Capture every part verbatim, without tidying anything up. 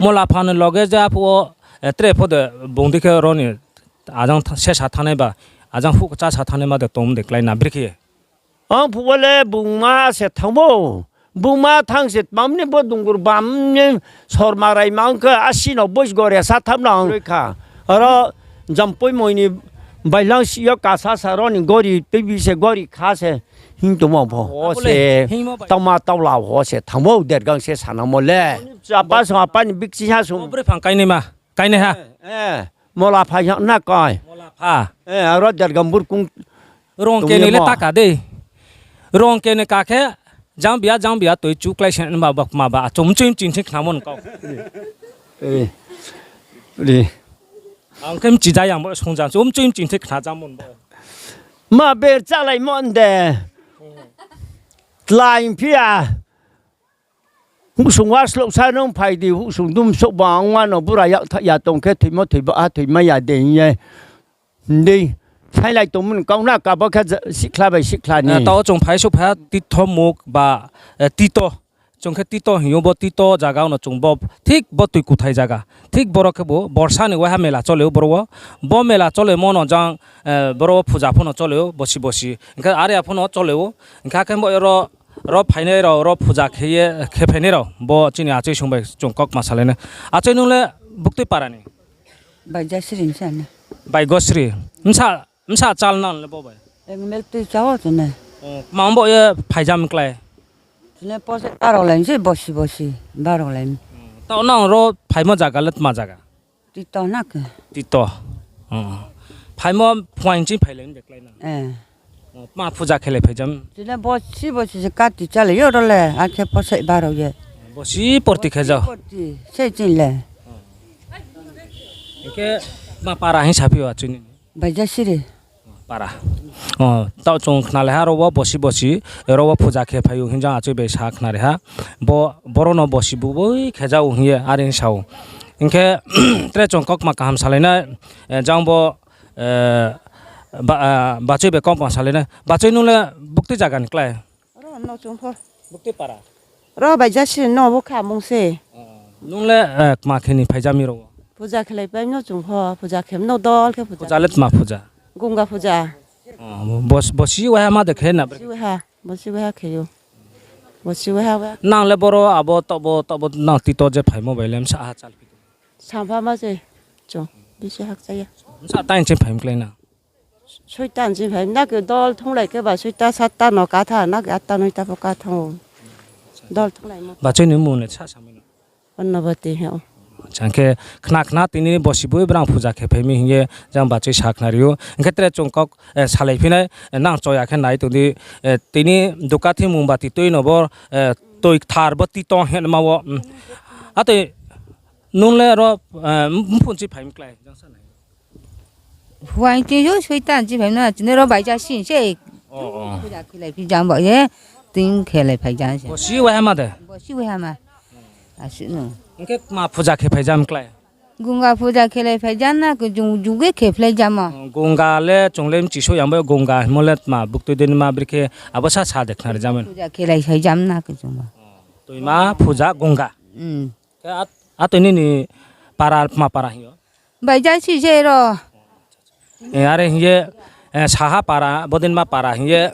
Mola pha ni loge je aphuh wo, eh, tre pho de bung di khe ro ni ajang tha-, sesa thanngnai ba, ajang huh kchasa thanngnai ma de tong de klái na brekhe ye. Ang phuh wo le bungma se thanngmo. Bungma thanng se tmam ni bo dungur bam ni sorma raima ong khe asi no bois gore sa tham no ang roi kha. Aro Jampoimoi ni bailangsi yo kasa sa ro ni gori tuibi se gori kha se hing tongmo pho. Wo se tangma taula wo se thanngmo dergang se sanangmo le. Apa song apa ni bikchi ha sung. Bo bri phang kainai ma, kainai ha. Eh, mola pha yang na kai. Mola pha. Eh, aro dergang burkung. Rong ke ni le taka dei. Rong ke ni ka khe, jang bia, jang bia, toi chu klái se ma ba, ma ba, achom chim chim thik khnamo kau. Eh, eh. Ang khe mchi ja yang bo song jang, chom chim chim thik khna jang mon bo. Ma ber chálai mon de. Tlai phi ya. Husung wa slok sa nung phai di, husung dum sok ba ang wa no bura yak tha ya tong khe thoimo thoi ba ha thoimai ya de hing ye. Hing di, sailai tongmo ni kau na kabo khe ja-, sikla bai sikla ni. Eh, tao chung phai souhphai ha Tito muk ba, eh, Tito. Chung khe Tito hing ou, bo Tito zaga no chung bo, thik bo tui kuthai zaga. Thik boro khe bo, borsa ni waiha mela chole ou boro wo. Bo mela cholemo no jang, eh, boro wo phuja pho no chole ou, bosi bosi. Hing khe are ya pho no chole ou. Hing khe akhe bo ro, ro phainai rao, ro phuja khe ye, khe phainai rao. Bo chini achoi song bai chung kaukma salai nai. Achoi nung le buktui para ni? Baijasri hing sa na. Baigosri. Bsa, bsa chal nang le bo bai? Mel tui chao chini. O, kma bo ye phaijam klái? Chini poset barok lai se bosi bosi, barok lai. Tao nang ro phaimo zaga le tma zaga? Tito na khe. Tito. O. Phaimo phuaing ching phailai de klái na? Eh. O, tma phuja khelai phaijam? Chini bosi bosi se kati chálai yo ro le, akhe poset barok ye. Bosi porti khe jao? Porti, se ching le. Hing khe tma para hing saphi ou achoi ni? Baijasri. Para. O, tao chung khnalai ha ro wo bosi bosi, ro wo phuja khe phai ou hing jang achoi bai sa khnari ha. Bo, boro no bosi buboi khe jao hing ye are hing sa ou. Hing khe tre chung kaukma kaham salai nai, eh, jang bo, eh, ba-, ah, bachoi bai kaukma salai nai. Bachoi nung le buktui zaga ni klái? Ro no chung pho. Buktui para? Ro Baijasri no bo kha mung se. Nung le, eh, kma khe ni phaijam mi ro wo? Phuja khelai pai no chung pho, phuja khe no dol khe phuja. Phuja le tma phuja? Gonga phuja. O, bos-, bosi waiha ma de khe na? Bosi waiha, bosi waiha khe ou. Bosi waiha wa. Nang le boro abo tobo, tobo nang Tito je phaimo bai le bsa ha chal phi? Sampha ma se, chung, bisi hakcha ya. Bsa tang ching phaim klái na? Soita ni ching phai, na khe dol thunglai khe ba soita satta no katha, na khe atta noita pho kathang ou. Dol thunglaimo. Bachoi ni mmung le sa samai no? Onnoboti hing ou. Acha, hing khe khna khna tini bosi boi brang phuja khe phai mi hing ye jang bachoi sa khnari ou. Hing khe tre chung kau, eh, salai phi nai, eh, nang choya khe nai tong di, eh, tini dukathi mung bati tui no bo, eh, toi kthar bo Tito hingma wo, mm. Atoi nung le ro, eh, mphun chi phai mi klái? Phuaing tui yo soita ni chi phai na, chini ro Baijasri se. O, o. Phuja khelai phi jam ba ye, tui khelai phai jam se. Bosi waiha ma de? Bosi waiha ma. Asuh no. Hing khe tma phuja khe phai jam klái? Gonga phuja khelai phai jam na, khe chung juge khe phlai jam o. Gonga le chung le mchi souh ya bo, Gonga hingmo le tma buktui dei ni ma brekhe abo sa sa de khnari jam. Phuja khelai phai jam na khe chung ba. Toima phuja Gonga. Khe at-, atoi nini para tma para hing yo? Baijasri se ro. Eh, are hing ye, eh, saha para, bodinma para hing ye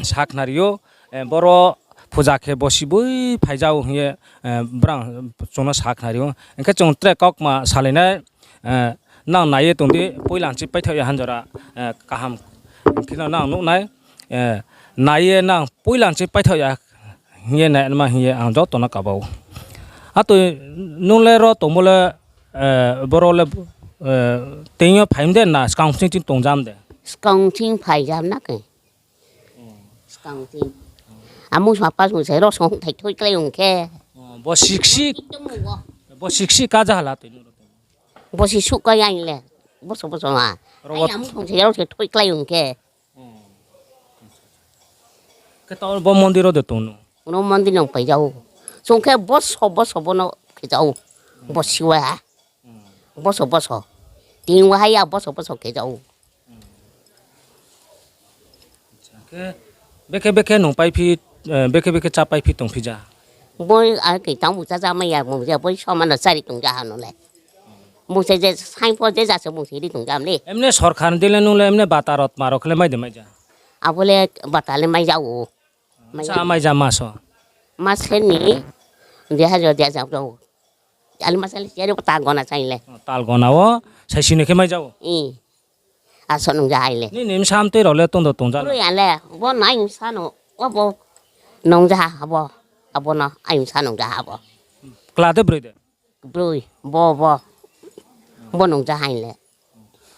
sa khnari ou, eh, boro phuja khe bosi boi phai jao hing ye, eh, brang chung no sa khnari ou. Hing khe chung tre kaukma salai nai, eh, nang nai ye tong di, poila nchi paithaoh ya hanjora, eh, kaham khe no nang nuh nai, eh, nai ye nang poila nchi paithaoh ya hing ye nai ma hing ye ang joto no kaba ou. Atoi nung le ro tongmo le, eh, boro le, eh, teing yo phai mi de na skang ching ching tong jam de? Skang ching phai jam na khe. Skang ching. Amung sung apa sung se ro sung thai thoi klái ong khe. Bo siksi, bo siksi ka jahala toi nung ro tong? Bo si suh ka yang le. Boso boso ma. Ro ai amung sung se ro se thoi klái ong khe. Khe tao bo mondir wo de tong no? Ro mondir no pai jao. Chung khe boso boso bo no khe jao. Bosi waiha. Boso boso. Teing waiha ya boso boso khe jao. Khe bekhe bekhe nung pai phi, eh, bekhe bekhe chá pai phi tong phi ja? Bo a khe tang bung chacha mai ya, bung je boi soma no chári tong ja ha no le. Bung se je saing pho je ja se bung se ri tong ja le. Emne sorkar ni dei le nung le emne bata rao tma rao khe le mai de mai ja? Abo le bata le mai ja ou. Mai ja, mai ja maso. Mas khe ni, de ha jo de ja ou. Ali masa le chari tal gona chai le. Tal gona wo, saisi ni khe mai ja ou. I. Aso nung ja hai le. Nini bsa mtoi rao le tong do tong ja le. Broi ya le, bo nai bsa no, o bo nung ja ha abo, abo no, ai bsa nung ja ha abo. Kla de broi de? Broi, bo, bo. Bo nung ja hai le.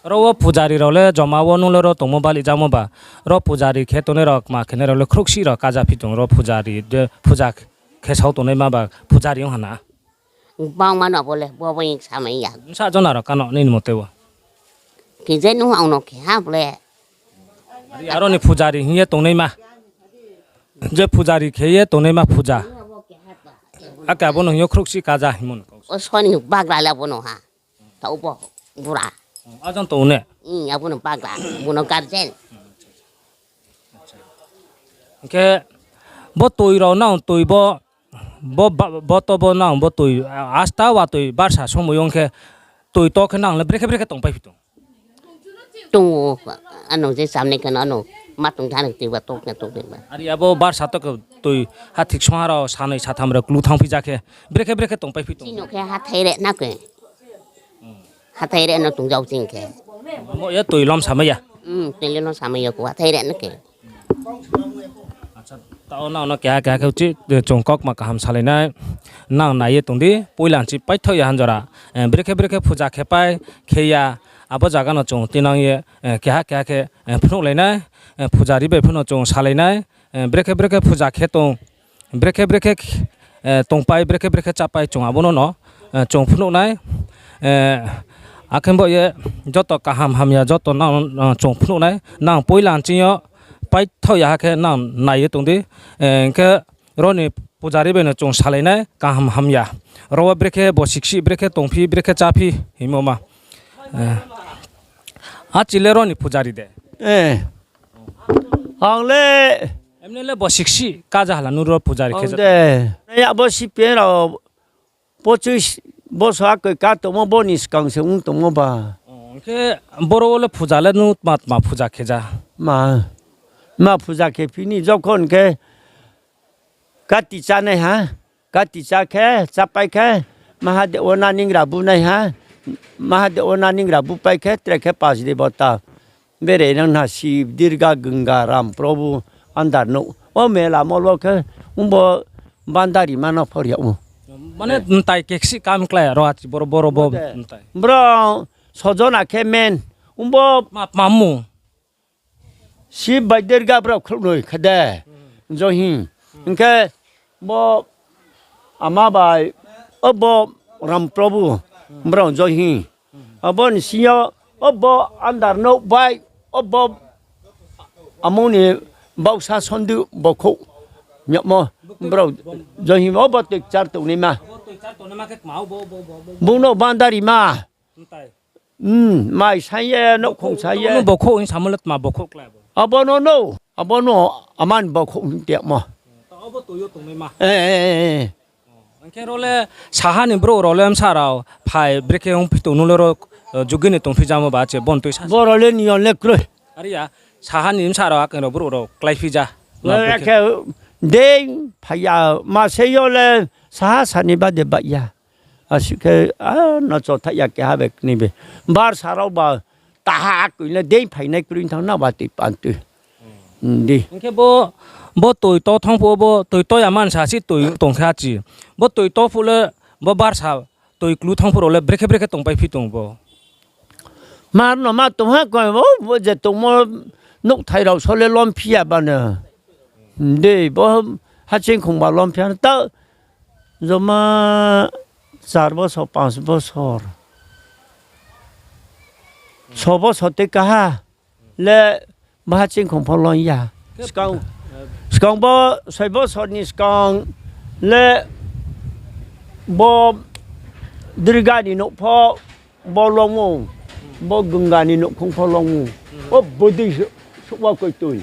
Ro wo pujari rao le joma wo nung le ro tongmo bali jamo ba. Ro pujari khe tongnai rao, kma khenai rao le khrouhsi rao kaja phi tong ro pujari, je puja khe sao tongnai ma ba pujari ong ha na. Bangma no bo le, bo bo ing samai ya. Bsa jona rao kano nini mote wo. Khe je nung ang no khe ha bo le. Ari aro ni pujari hing ye tongnai ma. Je pujari khe ye tongnai ma puja. Ake abo no hing yo khrouhsi kaja hingmo no kau. O soni bagra le abo no ha. Tao bo bura. Ajon tong ne? Abo no bagra, bo no guardian. Hing khe bo toi rao nang toi bo, bo ba-, bo to bo nang bo toi, a-, asta wa toi barsa somoi ong khe toi to khe nang le brekhe brekhe tongpai phi tong? Tong ou, ano je chamnai khe no ano ma tong thanai toi ba to khe to khe ba. Ari abo barsa to khe toi ha thik songha rao sanoi satham rao klu thang phi ja khe brekhe brekhe tongpai phi tong? Chini khe hathái re na khe. Hathái re no tong ja ou chini khe. Mo ye toi lom samai ya? Toi le lom samai ya kho, hathái re na khe. Acha, tao nang no keha keha khe uchih, chung kaukma kaham salai nai. Nang nai ye tong di, poila nchi paithaoh ya hanjora. Brekhe brekhe puja khe pai, khe ya, abo zaga no chung tinang ye, keha keha khe, phnuhlai nai, pujari bai pho no chung salai nai, brekhe brekhe puja khe tong, brekhe brekhe, tongpai, brekhe brekhe chápai chung abo no no, chung phnuh nai, akhe bo ye joto kaham hamya joto nang, chung phnuh nai, nang poila nching yo paithaoh ya ha khe nang nai ye tong di, hing khe ro ni pujari bai no chung salai nai kaham hamya. Ro wo brekhe bo siksih, brekhe tongphi, brekhe cháphi hingmo ma. Achi le ro ni pujari de? Ang le. Emne le bo siksih kaja hala nung ro pujari khe ja de. Nai abo sipi rao pochis boso akoi ka tongmo bo ni skang se ong tongmo ba. Hing khe boro wo le puja le nung tma tma puja khe ja? Ma, ma puja khe phi ni jokhon khe kati chánaiha, kati chá khe, chápai khe, Mahadeb wo naningra bunaiha, Mahadeb wo naningra bupai khe, tre khe pas debota bere nang na Sib, Dirga, Gonga, Ram, Probu, andar nouh. O mela mol wo khe, ongbo bandari ma no phor yag ou. Mane mtai keksi kam klái ro achi boro, boro bo mtai. Brao sojona khe men, ongbo ma, ma mung. Sib bai Dirga brao khrouhnoi khe de, johi. Hing khe bo ama bai, obo Ram Probu, brao johi. Abo ni sing yo, obo andar nouh bai, obo amung ni bausa sondu bokhouh yagmo, brao johi obo toi kchar tongnaima. Bung no bandari ma. Mai saing ye, nouhkhong saing ye. Bokhouh hing samo le tma bokhouh klái bo? Abo no no, abo no ama ni bokhouh hing tongmo. Hing khe ro le saha ni brouh rao le bsa rao phai brekhe ongphi tong nung le ro, jugi ni tongphi jamo ba che bon tui sa. Boro le niyon le kroi. Ari ya, saha ni bsa rao akhe rao brouh rao kláiphi ja. Khe dei phai ya, ma se yo le saha sa ni bade bai ya. Asuh khe, a, no chothaih ya keha bai knoi bai. Barsa rao ba taha akoi le dei phainai kroi thanng na ba tui pan tui. Hing khe bo, bo toi to thanng phuh wo bo toi to ya mansa si toi tong khe achi. Bo toi to phuh le bo barsa toi klu thanng phuh rao le brekhe brekhe tongpaiphi tong bo. Mar no ma tong ha koi, bo, bo je tongmo nouhthai rao so le lomphi ya ba no. Dei, bo haching khong ba lomphi ya ta, joma char bosor, panch bosor, so bosor tei kaha le bo haching khong pho lom ya. Skang, skang bo soi bosor ni skang le bo Dirga ni nouh pho bo lom ou, bo Gonga ni nouhkhong pho lom ou. O bodei souh, souhwa koi tui.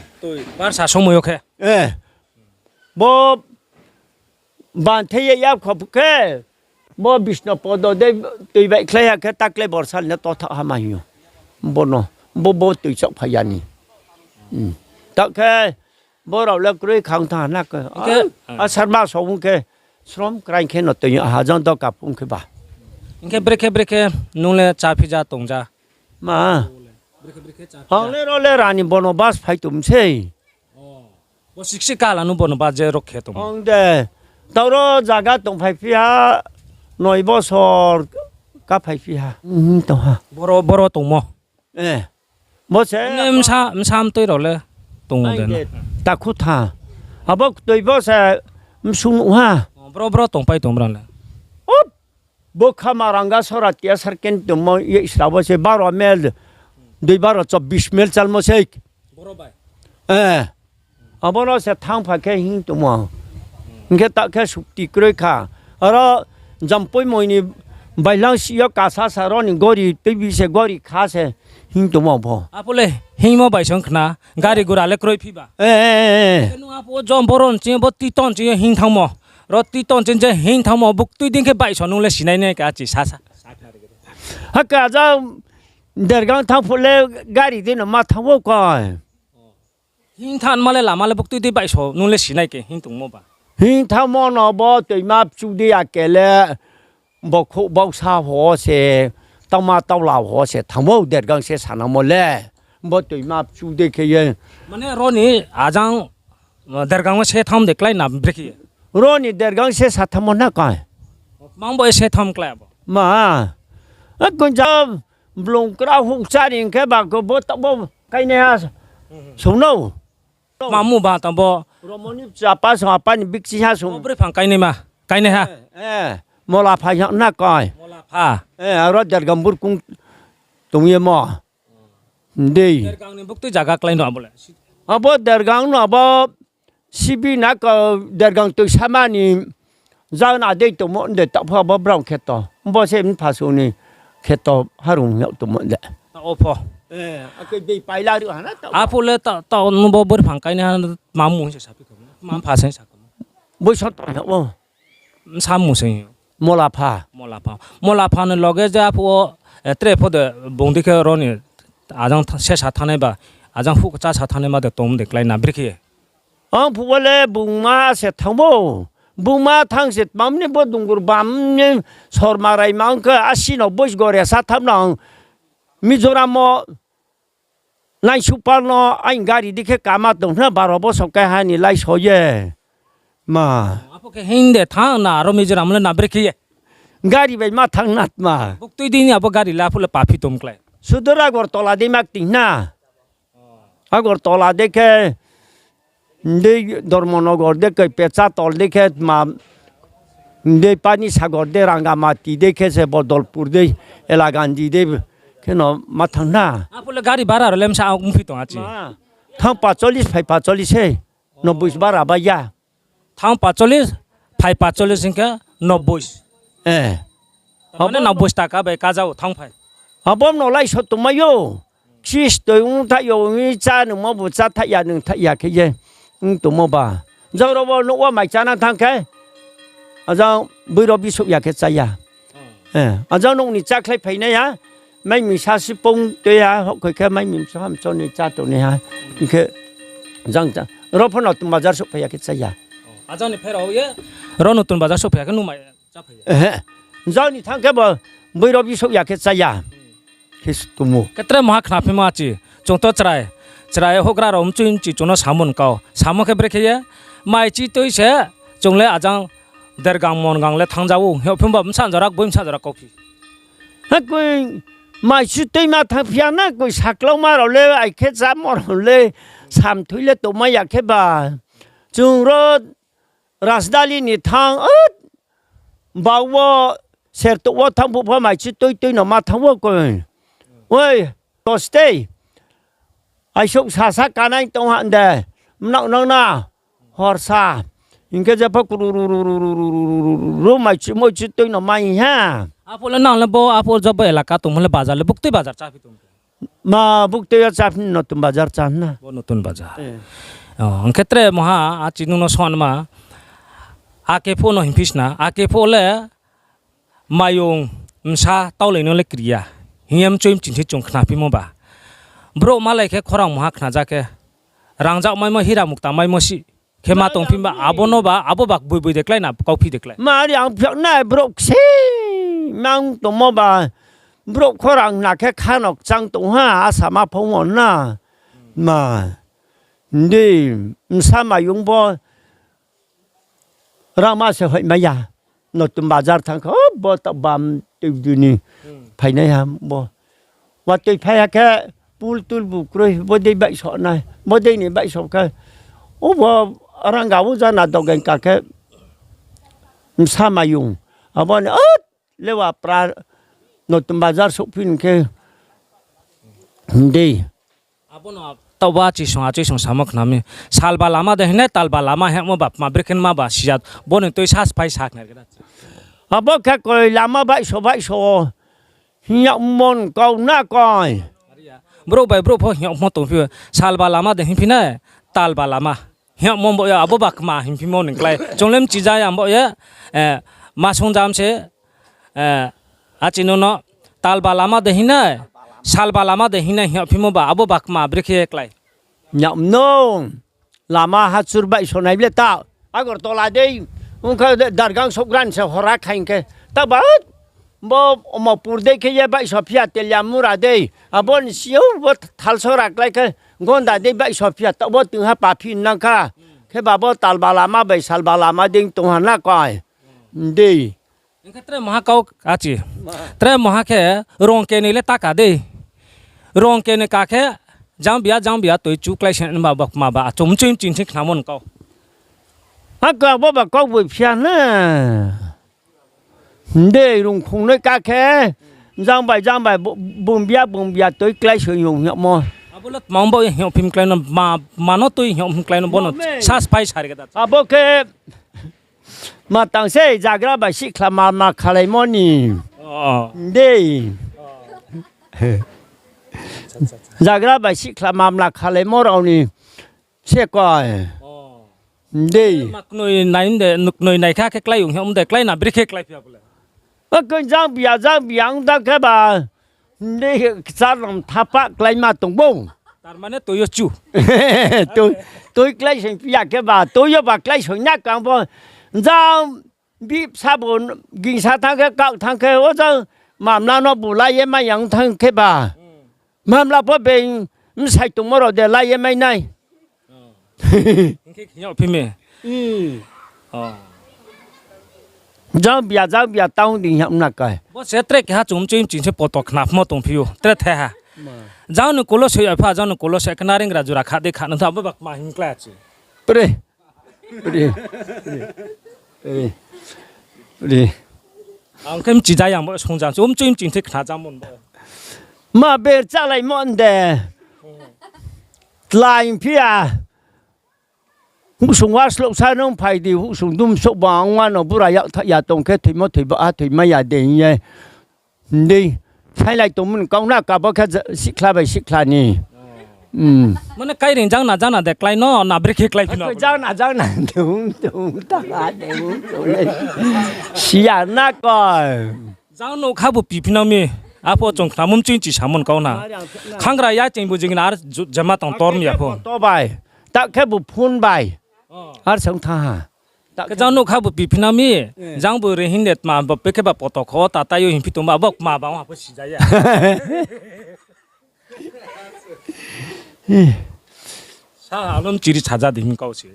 Barsa somoi yo khe. Bo Banthe ye ya kho khe, bo Bisnu Podo de tui baihkhlai ha khe takle borsa le to thaoh ha ma hing ou. Bo no, bo, bo tui chaohphai ya ni. Taoh khe, bo rao le kroi khang thanng ha na khe. Asarma so ong khe, srom kraing khe no tui ha jang doka phung khe ba. Hing khe brekhe brekhe nung le chá phi ja tong ja? Ma. Ang le ro le rani bono bas phai tong sei. Bo siksi kala nung bono bas je ro khe tong. Ang de. Taoro zaga tong phai phi ha, noi bosor ka phai phi ha. Tong ha. Boro, boro tongmo. Bo se. Bsa, bsa mtoi rao le tong de na. Takhu tha. Abo ktoi bo se bsung nuh ha. Bro, bro tongpai tong bra le. Bo Khamaranga sora T S R camp tongmo ye sra bo se baro mile, dui baro chobbish mile chalmo sei. Abo no se thanngpha khe hing tongmo. Hing khe taoh khe sukti kroi kha. Aro Jampoimoi ni bailangsi yo kasa sa ro ni gori tuibi se gori kha se hing tongmo pho. Apo le hingmo bai song khna, gari gura le kroi phi ba. Khe nung apo jom boro nching yo bo titon ching yo hing thanngmo. Ro titon ching je hing thanngmo buktui dei khe baihso nung le sinai nai ka achi sasa. Hake ajang Dergang thanng phuh le gari dei no ma thanng ou koi. Hing thanngma le lama le buktui dei baihso nung le sinai ke hing tongmo ba. Hing thanngmo no bo toima bchu dei ake le bokhouh bausa ho se, taoma taola ho se thanng ou Dergang se sanangmo le. Bo toima bchu dei khe ye. Mane ro ni ajang Dergang wo se thanng de klái na brekhe ye. Ro ni Dergang se sa thanngmo na koi. Mang bo ye se thanng klái abo. Ma. Koi ja blung kra hukcha ni hing khe ba khe bo taoh bo kainaiha sung no. Mamu ba tang bo. Romoni chapa sung apa ni bikchi ha sung. Bo breiphang kainaima, kainaiha. Mola pha ya na koi. Aro Dergang burkong tong ye mo. Dei. Dergang ni buktui zaga klái no abo le. Abo Dergang no abo sibi na khe Dergang toisama ni jana dei tongmo de taoh pho abo brao kheto. Bo se mpha sung ni kheto harung yag tongmo de. Taoh pho. Akhoi dei paila ri ha na taoh. Apo le taoh, taoh no bo breiphang kainaiha mamu hing se saphi kha. Ma mpha se sa kha. Boiso tong yag ou. Bsa mung se. Molapha. Molapha. Molapha ni loge je aphuh wo, tre pho de bung dei khe ro ni ajang sesa thanngnai ba, ajang huh kcha sa thanngnai ma de tong de klái na brekhe. Ang phuh wo le bungma se thanng ou. Bungma thanng se tma mni bo dungur bam ni sorma raima ong khe asi no bois gore sa thanng nang Mizoram wo Naisuhpal no aini gari dei khe kama tong hna baro bosor kaiha ni laiso ye. Ma. Aphuh khe hing de thanng na aro Mizoram le na brekhe ye. Gari bai ma thanng na tma. Buktui dei ni abo gari le aphuh le paphi tong klái. Sudur Agartala dei ma kting hna. Agartala dei khe, dei Dharmanagar dei khe, Pechatol dei khe, ma, dei Panisagar dei, Rangamati dei khe se Bodolpur dei, Elagandi dei khe no ma thanng hna. Aphuh le gari bara rao le bsa ongphi tong achi. Thanng pacholis, phai pacholis se. Nobboi bara bai ya. Thanng pacholis, phai pacholis hing khe nobboi. Mane nobboi taka bai kaja ou thanng phai. Abo no laiso tongmai ou. Khistoi ong thaih yo, ong chá nungmo bu chá thaih ya, nung thaih ya khe ye. Ong tongmo ba. Jang ro bo nouh wo mai chá na thanng khe. Ajang boi ro bisouh ya khe chá ya. Ajang nouh ni chá khlai phai nai ya. Mai mi sa si pong tui ya, houhkhoi khe mai mi msa hamcho ni chá tongnai ha. Hing khe jang chá. Ro pho Notun Bazar souhphai ya khe chá ya. Ajang ni pherao ye, ro Notun Bazar souhphai ya khe nung mai chá phai ya. Jang ni thanng khe bo boi ro bisouh ya khe chá ya. Khe se tongmo. Khe tre mungha khnaphi ma chi. Chung to chrai, chrai houhgra rao mchui mchi chung no samo ni kau. Samo khe brekhe ye, mai chi tui se, chung le ajang Dergang Mongang le thanngja ou. Hing phi ba bsa jora boi bsa jora kauphi. Hakoi mai chi tuima thanngphi ya na koi saklauma rao le ai khe chámo rao le samthui le tongmai ya khe ba. Chung ro Rajdali ni thanng, bau wo, sertouh wo thanng phuh pho mai chi tui tui no ma thanng ou koi. Oi, to stay. Aisouh sasa kanai tong ha de. Mnao nang na. Horsa. Hing khe jepho kru ru ru mai chi moi chi tui no mai ha. Aphuh le nang le bo aphuh jobo elaka tongmo le bazar le buktui bazar cháphi tong. Ma buktui yo cháphi Notun Bazar chá na. Bo Notun Bazar. Hing khe tre mungha achi nung no songma. Ake phuh no hingphi sna, ake phuh le mayung bsa taulai no le kri ya hing ye mchoi mching thi chung khnaphimo ba. Brouh malai khe khorang mungha khnaja khe, rangzag maimo, hira mukta maimo si khe ma tongphi ba, abo no ba, abo ba boi boi de klái na, kauphi de klái. Ma ri ang phiak nai brouh kse mang tongmo ba, brouh khorang na khe kha no kchang tong ha, asa ma phung wo na. Ma, di, bsa mayung bo, rangma se hoihmai ya. Notun bazar thanng khe, o, bo taoh bam tui dui ni phainai ha bo. Watoi phai ha khe, pul tul bu kroi, bo dei baihso nai, bo dei ni baihso khe, o bo rangga wo jana dogen ka khe, bsa mayung. Abo ni, o, lewa pra, notun bazar souhphi ni khe, di. Abo no taoh ba achisong, achisong samo khna mi. Salba lama de hing nai, talba lama hingmo ba, ma brekhe ma ba siya, bo ni tui sas phai sa khna ri khe da. Abo khe koi lama baihso, baihso hing yagmo ni kau na koi. Brouh bai brouh pho hing yagmo tongphi o, salba lama de hingphi nai, talba lama hing yagmo bo ya, abo ba kma hingphimo ni klái. Chung le mchija ya bo ye, eh, ma songjam se, eh, achi no no, talba lama de hing nai, salba lama de hing nai hing yagphimo ba, abo ba kma brekhe klái. Yagmo no, lama hachur baihso nai ble ta, Agartala dei, ong kha de Dargang souhgra ni se hora khaing khe, ta ba, bo Omopur dei khe ye baihso phi ya Teliamura dei, abo ni si ou bo Thalsora klái khe, Gonda dei baihso phi ya, taoh bo tong ha paphi nang kha, khe ba bo talba lama bai salba lama dei tong ha na koi, dei. Hing khe tre mungha kau achi. Tre mungha khe rong kenoi le ta ka dei. Rong kenoi ka khe jang bia, jang bia toi chu klái se ba, ba kma ba, achung mchoi mching thi khnamo ni kau. Aka bo ba kau boi phi ya na. Dei rung khungnoi ka khe, jang bai, jang bai, bu-, bung bia, bung bia toi klái se yong hing yagmo. Abo le tma ong bo ye hing yagphim klái no, ma, ma no toi hing yagphim klái no, bo no sas phai sa ri khe da. Abo khe, ma tang se jagra bai sihkhla ma, ma khalaimo ni. Dei. Jagra bai sihkhla mamla khalaimo rao ni se koi. Dei. Ma knoi nai de, knoi nai kha khe klái ong hing de, klái na brekhe klái phi ya bo le. Aka jang bia, jang bia ong tang khe ba, dei kchar no mtha pah kláima tong bo. Tar mane toi yo chu. Toi, toi klái sing phi ya khe ba, toi yo ba klái sing na kang bo. Jang bipsa bu gingsa thanng khe, kak thanng khe, o jang mamla no bu la ye mai yang thanng khe ba. Mamla pho being bsai tongmo rao de la ye mai nai. Hing khe hing yagphi mi. Jang bia, jang bia, tang di hing yag na koi. Bo se tre keha chung mchoi mching se poto khnaphmo tongphi ou, tre thaiha. Jang ni kulo soi ya pha, jang ni kulo soi khe naring gra jura kha dei kha nang tha, bo ba kma hing klái chi. Pre. Ang khe mchija ya, ang bo songja se, o mchoi mching the khna jamo bo. Ma ber chálaimo de. Tlai phi ya. Husung wa slouh sa nung phai di, husung dum souh ba ang wa no bura yak tha ya tong khe thoimo thoi ba ha thoimai ya de hing ye. Dei, sailai tongmo ni kau na kabo khe sihkhla bai sihkhla ni. Mane kairing jang na jang na de klái no, na brekhe klái phi no? Jang na jang na, dung, dung, ta ha, dung, dung, le. Siya na koi. Jang no kha bu pi phi nang mi, apho chung khna mum ching chi samon kau na. Khangra ya ching bu jing na ar jama tang tor mi ya pho. To bai, ta khe bu phone bai. Ar sang tha ha. Khe jang nougkha bu pi phi nang mi, jang bu re hing de tma, bo pe khe ba poto kho, ta tai yo hing phi tong ba, bo kma ba, ong ha pho sija ya. Sa alom chiri saja di hing kau se.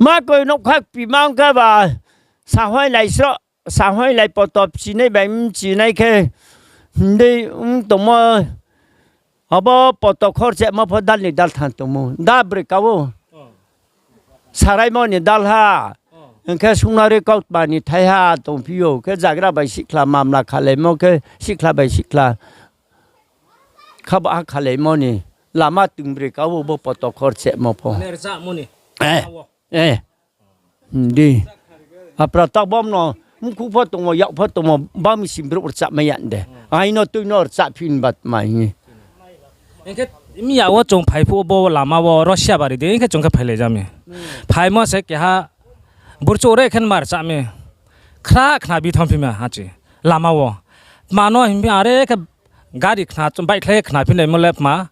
Ma koi nougkha pi mang khe ba, sahoi lai sro, sahoi lai poto chinai bai, chinai khe, hing dei ong tongmo, abo poto khor chemo pho dal ni dal than tongmo, da broi ka ou. Saraimo ni dal ha. Hing khe sungnari kautma ni thaiha tongphi ou, khe jagra bai sihkhla mamla khalaimo, khe sihkhla bai sihkhla kha ba ha khalaimo ni lama tongbroi ka ou bo poto khor chemo pho. Mane rchamo ni. Eh. Di. Apra ta bom no, mkhu pho tongmo, yak pho tongmo, bam sim brouh rchahmai ya de. Aino tui no rchah phi ba tma hing. Hing khe miya wo chung phai phuh bo lama wo Russia bari de, hing khe chung khe phailai ja mi. Phaimo se keha Burchouh re khe nmar chá mi. Khra khna bi thanng phi ma achi. Lama wo. Tma no hing phi are khe gari khna, bike khlai khnaphi naimo le tma.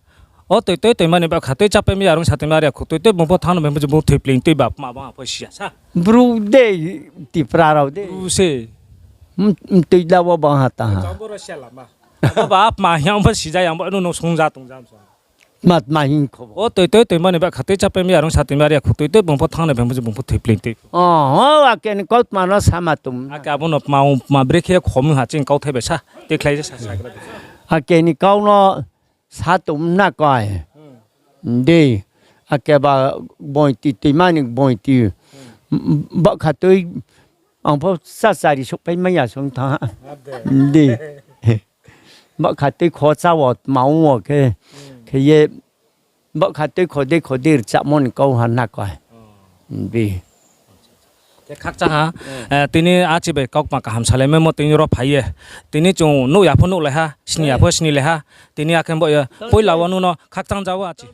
O toi toi toima ni ba kha toi chápai mi arung sa toi ma re khu toi toi bung pho thanng no bung pho thoipleing toi ba tma bang pho si ya sa. Bru de, Tipra rao de. Bru se. Mtoi da wo bang ha ta ha. Bo ba tma hing ang pho si ja ya, ang bo no nung sung ja tong ja. Tma tma hing kho bo. O toi toi toima ni ba kha toi chápai mi arung sa toi ma re khu toi toi bung pho thanng no bung pho thoipleing toi. O, ake ni kau tma no sama tong. Ake abo no tma, tma brekhe khom ha ching kauthai bai sa. Tikhlai sa sa. Ake ni kau no sa tong na koi. Di. Ake ba boiti toima ni boiti. Ba kha toi ang pho sa chari souhpai mai ya sung tha. Di. Ba kha toi kho chá wo tma ong wo khe, khe ye, ba kha toi kho de kho de rchamo ni kau ha na koi. Di. Khe khakchang ha, tini achi bai kaukma kaham salaimaimo tini ro phai ye. Tini chung nuh ya pho nuhlai ha, sni ya pho snilai ha. Tini akhe bo ye, poila wo nung no khakchang ja wo achi.